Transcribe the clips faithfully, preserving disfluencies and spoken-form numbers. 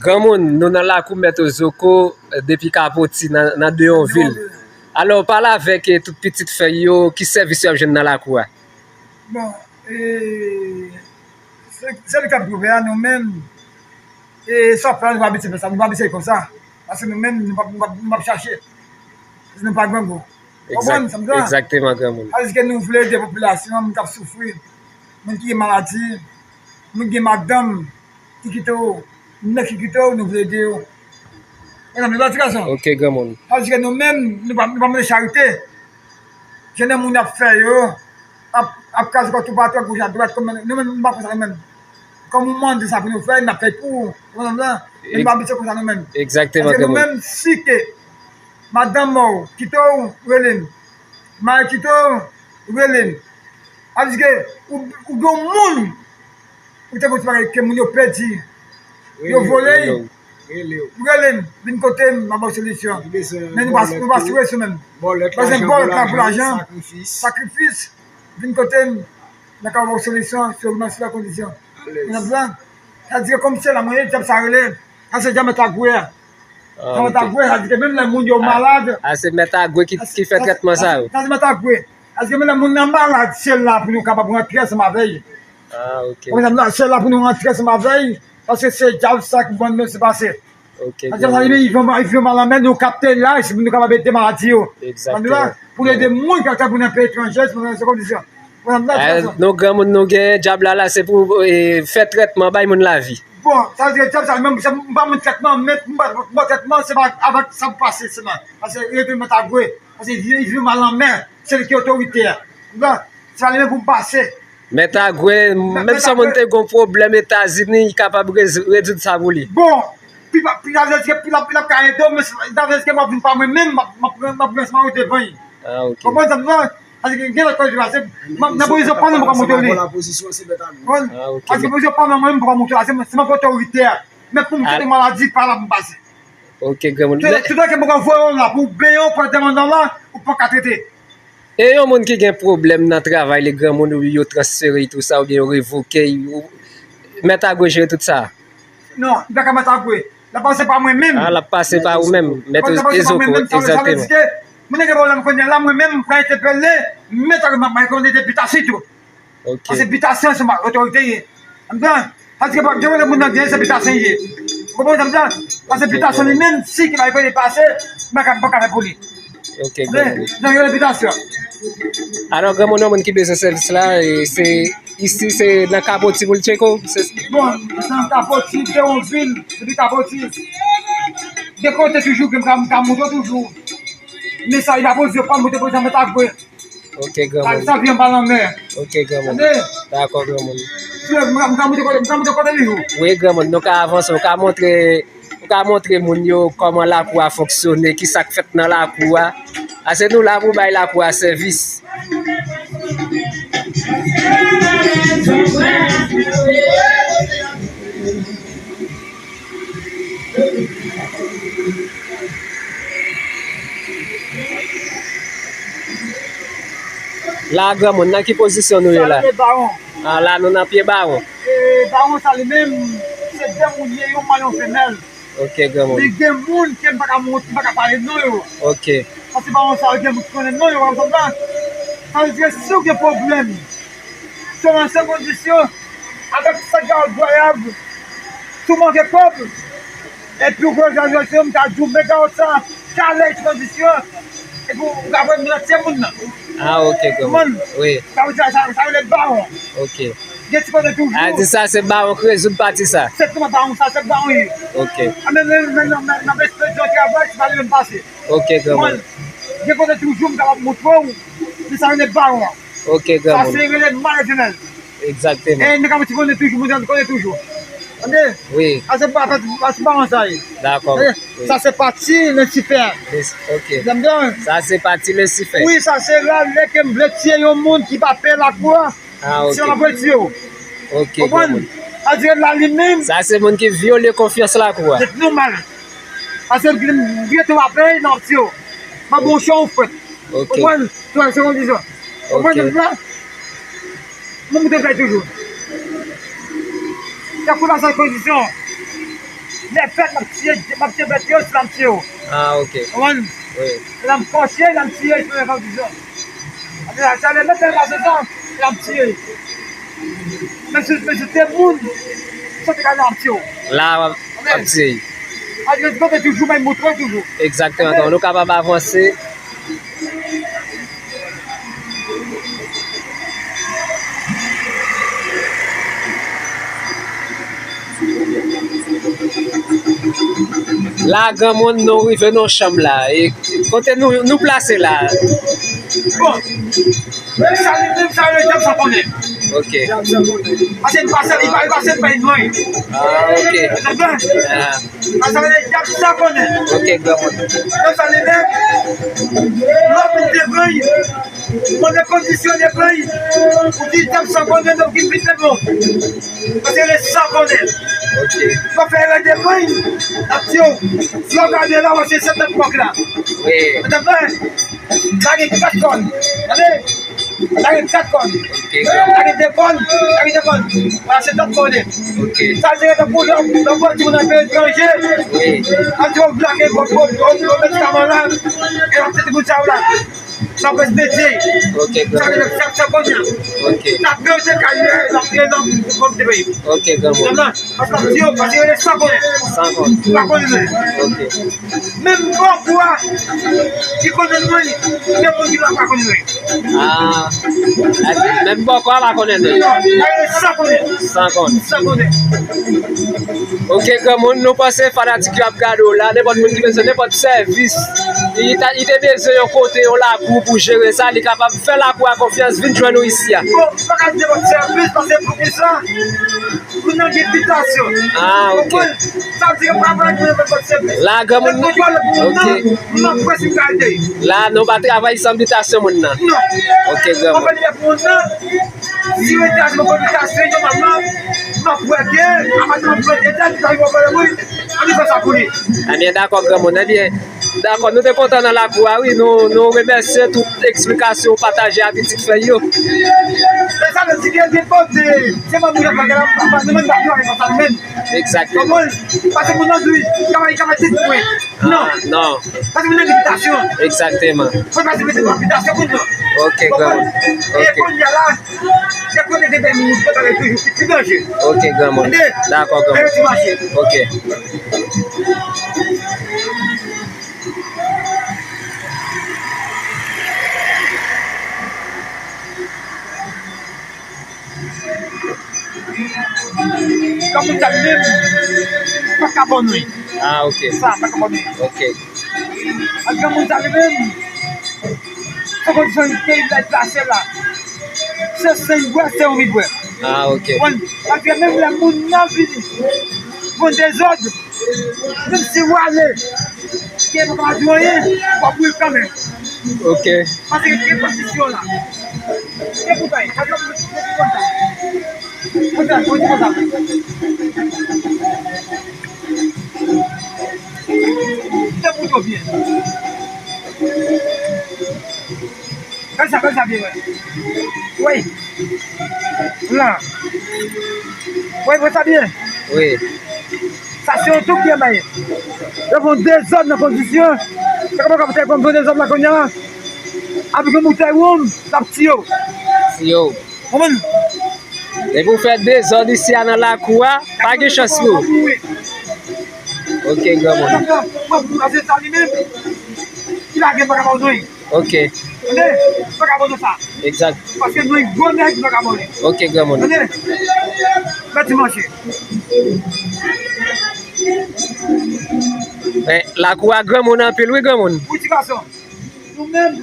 Granmoun, nou nan lakou Mèt Ozoko, eh, depi Kapoti, nan, nan Deyonvil. Deyonvil. Alò, pale avèk, eh, tout pitit fèy yo, ki sèvis yo ap jwenn nan lakou a? Bon, eh, se, se li k ap gouve a, nou menm, eh, sa w ap fè a, nou pa bezwen fè sa, nou pa bezwen konsa. Paske nou menm, nou p ap, nou p ap, nou p ap chache. Paske nou pa grangou. Konprann sa m di w la? Egzakteman, granmoun. Sa vle di ke nou vle ede popilasyon an, moun k ap soufri, moun ki gen maladi, moun ki gen madanm, ki kite w, nèg ki kite w, nou vle ede yo. Mezanmi, nou pa ti gason. Ok, granmoun. Sa vle di ke nou menm, nou pa, nou pa mande charite. Jan de moun ap fè yo, ap, ap kraze kò toupatou, goch adwat, kòm nou menm, nou pa konsa nou menm. Kòm ou mande sa pou nou fè, n ap fè pou ou. Ou konprann sa? Men nou pa abitye konsa nou menm. Egzakteman, granmoun. Paske nou menm, si ke madanm mò w kite w, rele n. Mari kite w, rele n. Sa vle di ke ou, ou gen yon moun, ou te gen yon ti bagay ke moun yo pèdi, yo vole, rele m, vin kote m, m a ba w solisyon. Men nou pa, nou pa sou rezo menm. Bezwen bòlèt la pou lajan, sakrifis, vin kote m, m ka ba w solisyon, sou nan sila kondisyon. Ou konprann? Sa vle di ke kòm se la mwen ye, dyab sa rele, sa se dyab mèt Agwe a. Ah, ok. Sa mèt Agwe, sa vle di ke menm lè moun yo malad. Ah, se mèt Agwe ki, ki fè trètman sa yo. Sa se mèt Agwe. Sa vle di ke menm lè moun nan malad, se la pou nou kapab rantre ansanm avè l. Ah, ok. Konprann sa m di w la, se la pou nou rantre ansanm avè l, paske se dyab sa ki ban nou se pase. Ok, granmoun. Dyab sa li, li vle mal anmède nou, kapte laj pou nou kapab ede maladi yo. Egzakteman. Pou nou ede moun ki ap travay nan peyi etranje, se kondisyon. Eh, nou granmoun nou gen, dyab la la, se pou, eh, fè trètman, bay moun lavi. Bon, sa vle di dyab sa, menm, se, m pa moun trètman, men m ba, m ba trètman, se pa avèk sa pou pase, se nan. Paske rete mèt Agwe, paske li, li mal anmède, se li ki otorite a. Bon, se pa li menm pou m pase. Mèt Agwe, menm si yon moun te gen yon pwoblèm Etazini, li kapab rez-, rezoud sa pou li. Bon, pi pa, pi la vle di ke pi la, pi la ka ede w, men la vle di ke m ap vin pa mwen menm, m ap, m ap, m ap pran sa devan l. Ah, ok. Konprann sa m di w la? Paske gen lòt kote pase, m ap nan pozisyon pa mwen m pral montre li. Konprann? Ah, ok. Paske pozisyon pa mwen, mwen m pral montre la, se mwen, se mwen ki otorite a. Men pou m chante maladi, pa la pou m pase. Ok, granmoun. Se, se sa ke mwen ka voye w la pou w benyen w, pou w demann la, ou pa ka trete. E yon moun ki gen pwoblèm nan travay li, granmoun, ou yo transfere l tou sa, oubyen yo revoke l, ou, mèt Agwe jere tout sa? Non, li pa ka mèt Agwe. L ap pase pa mwen menm. Ah, l ap pase pa ou menm, mèt Ezoko, egzakteman. Moun nan gen pwoblèm kounye a la, mwen menm, m pral entèpele mèt Agwe, m ap bay kòmande de bitasin tou. Ok. Paske bitasin se otorite ye. Konprann? Paske pa gen moun nan gen se bitasin ye. Ou konprann sa m di w la? Paske bitasin li menm, si ki pa pase, m pa ka, m pa ka fè pou li. Ok, granmoun. Donk, gen bitasin. Alò, granmoun, yon moun ki bezwen sèvis la, e se isi, se nan Kapoti pou l tcheke w? Bon, nan Kapoti, Deyonvil, depi Kapoti. De kote toujou, ke m ka, m ka montre toujou. Men sa, li pa poze, pa montre, poze, mèt Agwe. Ok, granmoun. Sa vyen pa lanmè. Ok, granmoun. Tande? Dakò, granmoun. M ka, m ka montre kote, m ka montre kote li yo. Wi, granmoun, nou ka avanse, nou ka montre, nou ka montre moun yo kòman lakou a fonksyone, ki sa k fèt nan lakou a. Paske nou la pou bay lakou a sèvis. La, granmoun, nan ki pozisyon nou ye la? Sa rele bawon. Ah, la, nou nan pye bawon. E bawon sa li menm, se de moun ye, yon mâl, yon femèl. Ok, granmoun. Men gen moun ke m pa ka mont-, m pa ka pale non yo. Ok. Paske bawon sa yo gen moun ki konnen non yo, w ap konprann? Sa vle di si w gen pwoblèm, se nan sèl kondisyon, avèk sa k dwayab, si w manke kòb, epi w gwo gaz yo, m ka di w megawòt sa, kalè sèl kondisyon, epi w ka pran nan timoun nan. Ah, ok, granmoun. Wi. Sa vle di sa, sa rele bawon. Ok. Gen ti kote toujou. A di sa, se bawon ki rezoud pati sa. Se kòman bawon sa, se bawon ye. Ok. A men, men, men, men, nan espesyon travay, se pa li menm pase. Ok, granmoun. Gen kote toujou, m kapab montre w, men sa rele bawon an. Ok, granmoun. Sa se rele mâl e femèl. Egzakteman. E nèg ap ti konnen toujou, moun ap konnen toujou. Tande? Wi. Sa se pa, sa se bawon sa ye. Dakò. Tande? Wi. Sa se pati Lisifè. Lis-, ok. Sa se pati Lisifè. Wi, sa se rale ke m vle tiye yon moun ki pa pè lakou a. Ah, ok. Se yon apre tiyo. Ok, granmoun. Konprann? Sa di la li menm. Sa se moun ki vyole konfyans lakou a. Se nòmal. Paske m gen tou apre nan tiyo. M ap bon chan ou fwèt. Ok. Konprann? Tou se kondisyon. Konprann sa? Mwen mwen te fè toujou. Sa kou la sa kondisyon. Lè fèt, m ap tiye, m ap tiye bèt yo, si l ap tiye yo. Ah, ok. Konprann? Wi. Lè m kòche, lè m tiye, se yon kondisyon. Apre sa, lè mèt la pase sa, l ap tiye. Men si, men si te moun, sa te ka l ap tiye yo. La, w ap, w ap tiye. Apre, kote toujou, men moutre toujou. Egzakteman. Donk, nou kapab avanse. La, granmoun, nou rive nan chanm la. E kote nou, nou plase la? Bon, sa li menm, sa yo, djab sa konnen. Ok. Pase li pase, li pa, li pase, li pa yon nòy. Ah, ok. Ou konprann? Ah. Sa sa vle di, djab sa konnen. Ok, granmoun. Yo sa li menm, lòm de bany, konnen kondisyon de bany, ou di djab sa konnen, donk ki vit de bon. Paske le sa konnen. Ok. Lè w fè erè de bany, ap di w, si w gade la, w se sèt tèt kòk la. Wi. Ou konprann? Sa gen kat kòn. Tande? Sa gen kat kòn. Ok, granmoun. Sa gen de kòn. Sa gen de kòn. Vwala, se tèt kòn. Ok. Sa se tankou lè w, lè w pran timoun nan peyi etranje. Wi. Ap di w blake kòb, kòb, kòb, kòb medikaman la. E w ap tete moun sa yo la. Sa w respekte. Ok, granmoun. Sa gen sa, sa konnen. Ok. Sa pè w te ka ye, sa pè w te ka ye. Ok, granmoun. Paske yo, paske yo le san konnen. San konnen. Pa konnen. Ok. Menm bòkò a, ki konnen nou, gen moun ki la pa konnen nou. Ah. Menm bòkò a pa konnen nou. Sa konnen. Sa konnen. Sa konnen. Ok, granmoun, nou panse fanatik yo ap gade w la, nenpòt moun ki bezwen nenpòt sèvis, li ta, li te bezwen yon kote, yon lakou pou jere sa, li kapab fè lakou a konfyans, vin jwenn ou isi a. Bon, pa ka di nenpòt sèvis, paske pou ki sa? Moun nan gen bitasyon. Ah, ok. Konprann? Sa vle di ke pa pral gen nenpòt sèvis. La, granmoun, ok. Moun nan, m ap wè si m ka ede. La, nou pa travay san bitasyon moun nan. Non. Ok, granmoun. Konprann, pou moun nan, si yo te achte yon bitasyon, yo, manman, m ap wè ke, a maten m ap pran detay, li pa rive pale mwen, an nou fè sa pou li. Ebyen, dakò, granmoun. Ebyen, dakò, nou te kontan nan lakou a, wi. Nou, nou remèsye tout eksplikasyon ou pataje a pitit fèy yo. Men sa vle di ke gen kote, se pa moun k ap bagay la, pa, pa, nou menm n ap travay konsa nou menm. Egzakteman. Konprann? Paske moun nan di, travay, travay se pou mwen. Non. Ah, non. Paske moun nan gen bitasyon. Egzakteman. Fò pase mete nan bitasyon moun nan. Ok, granmoun. Konprann? E kounye a la, se kote gen de moun, se bagay toujou pi, pi danje. Ok, granmoun. Tande? Dakò, granmoun. Ayo ti mache. Ok. Granmoun sa li menm, pa ka bon nwi. Ah, ok. Sa, pa ka bon nwi. Ok. Ak granmoun sa li menm, se kondisyon ke li plase la. Se sen bwè, se anvi bwè. Ah, ok. Bon, paske menm lè moun nan vini, bon dezòd, menm si w ale, ke nou pa di w anyen, w ap mouri kanmenm. Ok. Paske gen kondisyon la. Se pou sa, pa di w konsa. Konsa, konsa, konsa. Se pou yo byen. Fè sa, fè sa byen, wè. Wi. La. Wi, fè sa byen. Wi. Sa se yon tou byen bay. Yo fè yon dezòd nan kondisyon. Se kòman k ap fè konn fè yon dezòd la kounye a? Avèk yon boutèy wonm, l ap tiye w. Tiye w. Konprann? Depi w fè dezòd isi a nan lakou a, pa gen chans pou ou. Ok, granmoun. Paske sa li menm, ki lage vagabon. Ok. Tande? Vagabon sa. Egzak. Paske nou yon gwo nèg vagabon. Ok, granmoun. Tande? Mèt di manje. Men, lakou a granmoun anpil, wi, granmoun. Wi, ti gason. Nou menm,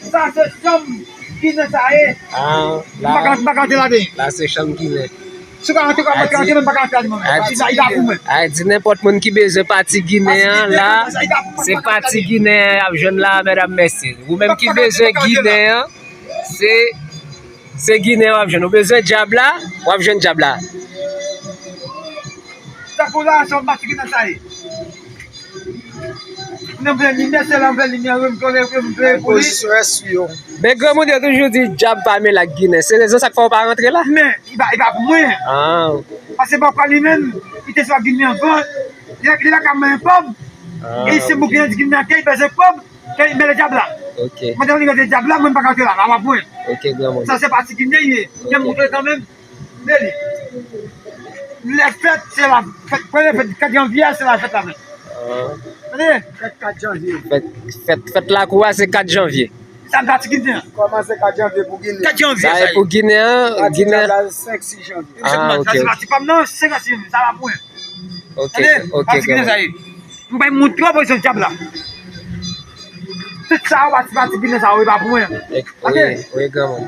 sa se chanm Ginen sa ye. Ah, la. M pa ka, m pa ka antre ladan. La se chanm Ginen. Si w ka antre, w ka antre, men m pa ka antre ladan, mwen. A di nenpòt moun ki bezwen pati Ginen an, la, se pati Ginen an y ap jwenn la, medam, mesye. Ou menm ki bezwen Ginen an, se, se Ginen an w ap jwenn. Ou bezwen djab la, w ap jwenn djab la. Tankou la, se yon pati Ginen sa ye. Mwen vle limyè, se la m vle limyè, wi, m vle, wi, m vle pou li. Pozisyon S P O. Men granmoun yo toujou di djab pa mele ak Ginen. Se rezon sa k fè w pa rantre la? Men, li pa, li pa pou mwen. Ah. Paske bòkò li menm, li te swa Ginen anvan, Li pa ka manyen kòb. E se moun ki nan di ki nan kay bezwen kòb, kay mele dyab la. Ok. Mwen te konn gade dyab la, mwen pa ka antre la, la pa pwen. Ok, granmoun. Sa se pati ki gen ye. Gen moun kanmenm. Meli. Lè fèt, se la fèt. Premye fèt, kat janvye a, se la fèt la menm. Tande? Fèt kat janvye. Fèt, fèt, fèt lakou a, se kat janvye. Sa m pati Ginen an. Kòmanse kat janvye pou Ginen. Kat janvye, sa e pou Ginen an, pati Ginen. Dyab la, senk, sis janvye. Ah, ok, sa se pati pa m nan, senk a sis janvye, sa va pou mwen. Ok, tande? Ok, pati Ginen sa ye. M bay moun twò pozisyon dyab la. Tout sa yo pati, pati Ginen sa yo, e pa pou mwen. Wi, wi, granmoun.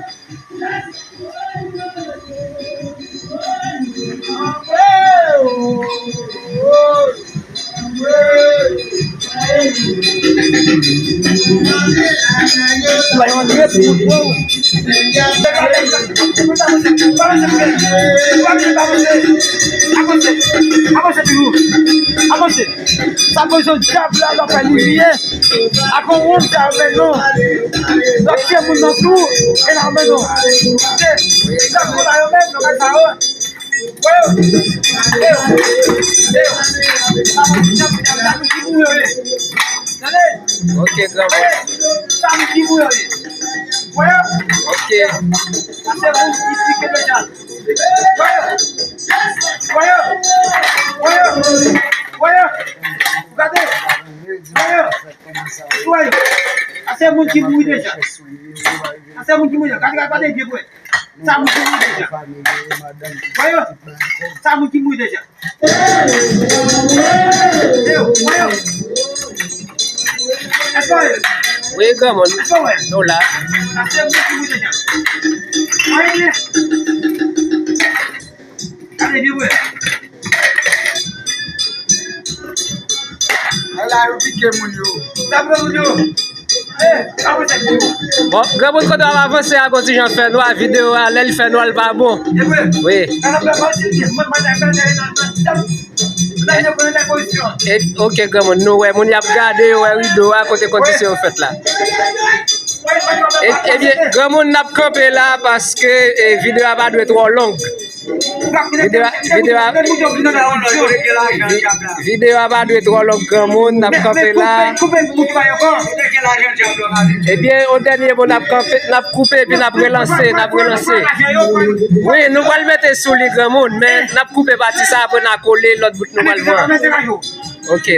Avanse, avanse toujou. Avanse. Sa koze dyab la, l ap fè li riye. Ak yon wonm sa yo men non. L ap tiye moun nan tou, e l ap men non. Se, sa koze yo men, nan kay sa yo. Wè yo. E yo. E yo. Sa moun ki mouri yo ye. Tande? Ok, granmoun. Sa moun ki mouri yo ye. Wè yo. Ok. Sa se moun ki pike deja. Wè yo. Wè yo. Wè yo. Wè yo. Gade. Wè yo. Wè yo. Sa se moun ki mouri deja. Sa se moun ki mouri deja. Gade, gade, gade vye bwè. Sa moun ki mouri deja. Wè yo. Sa moun ki mouri deja. Yo, wè yo. Èske w wè? Wi, granmoun. Èske w wè? Nou la. Sa se moun ki mouri deja. Wè yo. Gade vye bwè. Ala yo pike moun yo. Sa pran moun yo. Bon, granmoun, kote w ap avanse a, gon ti jan fè nwa, videyo a, lè l fè nwa, l pa bon. Wi. E, e, ok, granmoun, nou wè, moun y ap gade, yo wè rido a, kote kondisyon yo fèt la. E, ebyen, granmoun, n ap kanpe la, paske, e, videyo a pa dwe twò long. Videyo a, videyo a, vi-, videyo a pa dwe twò long, granmoun, n ap kanpe la. Ebyen, yon dènye mo, n ap kanpe, n ap koupe, epi n ap relanse, n ap relanse. Wi, nou pral mete sou li, granmoun, men n ap koupe pati sa, apre n a kole lòt bout nou pral pran. Ok.